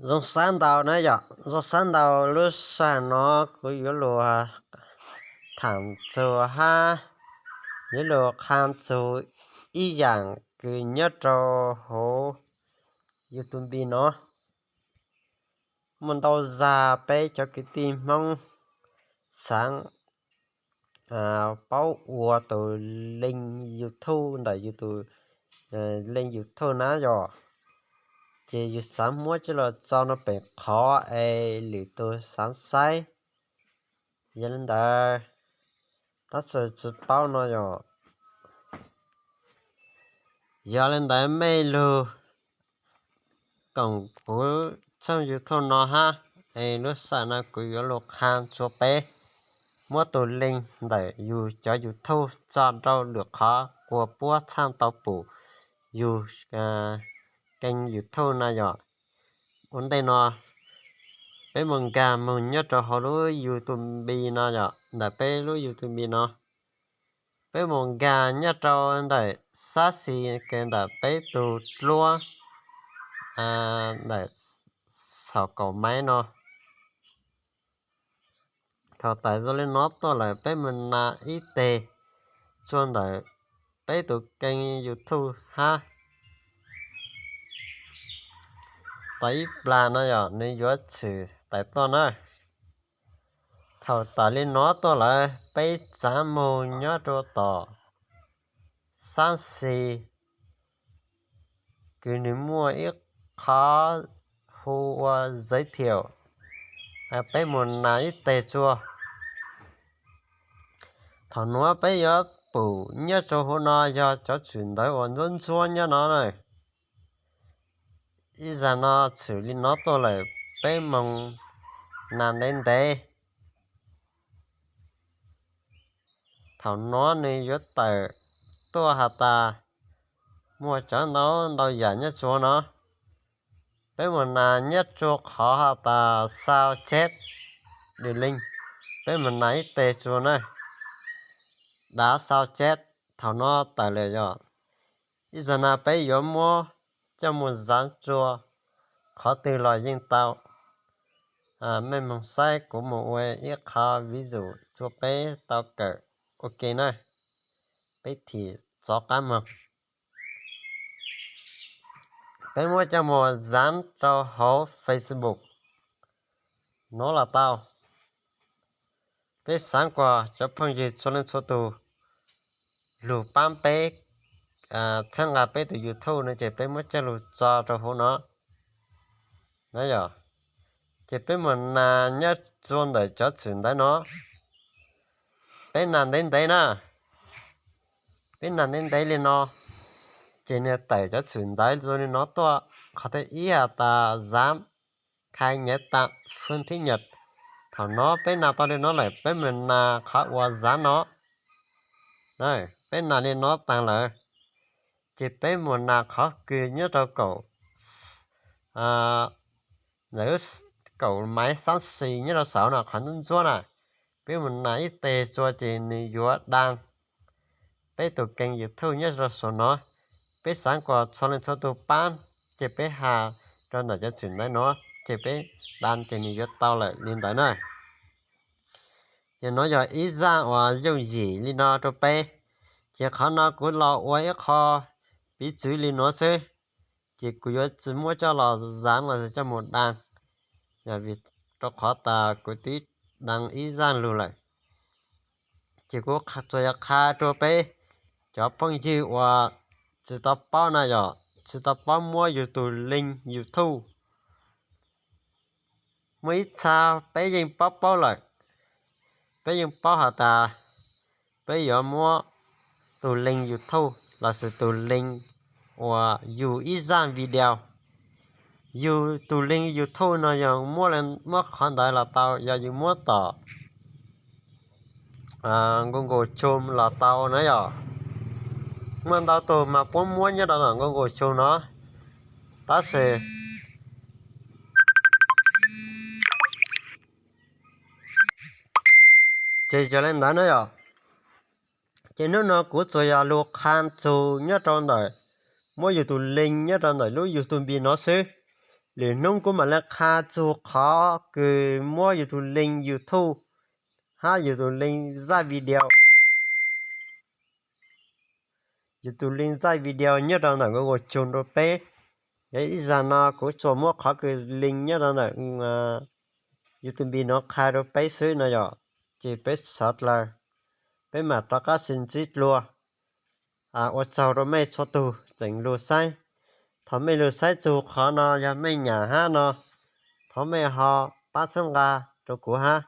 Zoo sab ntau na yom, zoo sab ntau. Lub sij hawm no kuv yuav lug tham txug hab yuav lug qha txug ib yaam kws nyob rau huv YouTube no. Muaj ntau zag peb cov kwv tij Hmoob xaav paub ua tus link YouTube ntawm yus tus link YouTube na yom, ces yus xaav muab coj los tso rau pem qhov es lwm tus xaav saib. Yog li ntawd, tab sis tsi paub no yom. Yog li ntawd mej lug koom kuv tshooj YouTube no hab, es lub sij hawm no kuv yuav lug qha tsua peb muab tus link ntawm yus cov YouTube tso rau lwm qhov kuas puab txhaaj tau pum yus kênh YouTube na yom. Ua ntej no peb mus nkag moog nyob rau hauv lub YouTube no yom, ntawm peb lub YouTube no. Peb mus nkag nyob rau ntawm xab xis kws ntawm peb tug dluab ntawm saum kaum maiv no. Thaum tawm zoo li no tuaj lawm peb mus nas ib teg tsua ntawm peb tus kênh YouTube hab. Tawm ib plag no yog nws yuav tshwm tawm tuaj na. Thaum tawm li no tuaj lawm peb txaav moog nyob rua tom xab xis kws nws muaj ib qhov hu ua giới thiệu, peb mus nas ib teg tsua. Thaum nuav peb yuav pum nyob rua huv no yog cov txwm ntawv uas ntsuab ntsuab nyob no na. Ib zag no tshwm li no tuaj lawm peb moog nas ntev ntev. Thaum nuav nws yuav tawm tuaj has tas muaj cov ntau ntau yam nyob tsua no. Peb mus nas nyob tsua qhov has tas sao chép đường link, peb mus nas ib teg tsua na. Dav sao chép, thaum no tawm lawm yog. Ib zag no peb yuav muab coj mus zaav tsua qhov twg los yeej tau. Mej moog saib kuv mus ua ib qho ví dụ tsua peb tau kawm ua ke na. Peb thim rov qab moog. Peb muab coj mus zaav rau hauv Facebook no los tau. Peb xaav kuas cov phooj ywg txhua leej txhua tug lug paab peb, txhawb nqa peb tus YouTube no ces peb muab coj lug tso rau huv no. Ces peb mus nas nyob tsua ntawm cov txwm ntawv no. Peb nas ntev ntev na. Peb nas ntev ntev li no, ces nws tawm cov txwm ntawv zoo li no tuaj. Qhov thib ib has tas dán khai nhớ tặng phương thức nhập. Thaum no peb nas tau li no lawm peb mus nas qhov ua dán no. Peb nas li no taag lawm, ces peb mus nas qhov kws nyob rau kaum, lawv kaum maiv xab xis nyob rau saum no qhov ntsuab ntsuab na. Peb mus nas ib teg tsua ces nws yuav daan peb tus kênh YouTube nyob rau saum no. Peb xaav kuas txhua leej txhua tug paab, ces peb has rau ntawm cov txwm ntawv no, ces peb daan ces nws yuav tau lawm li ntawd na. Ces no yog ib zaaj uas yooj yim li no rau peb. Ces qhov no kuv los ua ib qho piv txwv li no xwb, ces kuv yuav tsi muab coj los daan los coj mus daan, yog vim rau qhov tas kuv twb daan ib zaaj lug lawm. Ces kuv tsuas yog qha rua peb cov phooj ywg uas tsi tau paub na yom, tsi tau paub muab yug tug link YouTube. Muaj ib txha peb yeej paub paub lawm, peb yeej paub has tas peb yuav muab tus link YouTube lossis tus link uas yug ib zaaj video. Yug tus link YouTube no yog muab, muab qhov ntawd los tau, yog yug muab tom Google Chrome los tau na yom. Muaj ntau tug mas puab muab nyob rau tom Google Chrome no, tab sis ces yog li ntawd na yom. Ces hnub no kuv tsuas yog lug qha txug nyob rau ntawm muab yug tus link nyob rau ntawm lub YouTube no xwb. Lwm hnub kuv mam li qha txug qhov kws muab yus tus link YouTube hab yus tus link zaj video, yus tus link zaj video nyob rau ntawm Google Chrome rau peb. Yog ib zag no kuv tsuas muab qhov kws link nyob rau ntawm YouTube nuav qha rau peb xwb no yom, ces peb xov dlaws, peb mam rov qab sib ntsib dlua. Ua tsaug rau mej txhua tug tseem lug saib. Thaum mej lug saib txug qhov no yog mej nyam hab no, thov mej ho pab txhawb nqa rau kuv hab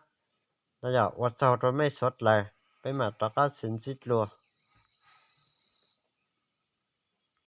no yom. Ua tsaug rau mej suav dlawg, peb mam rov qab sib ntsib dlua.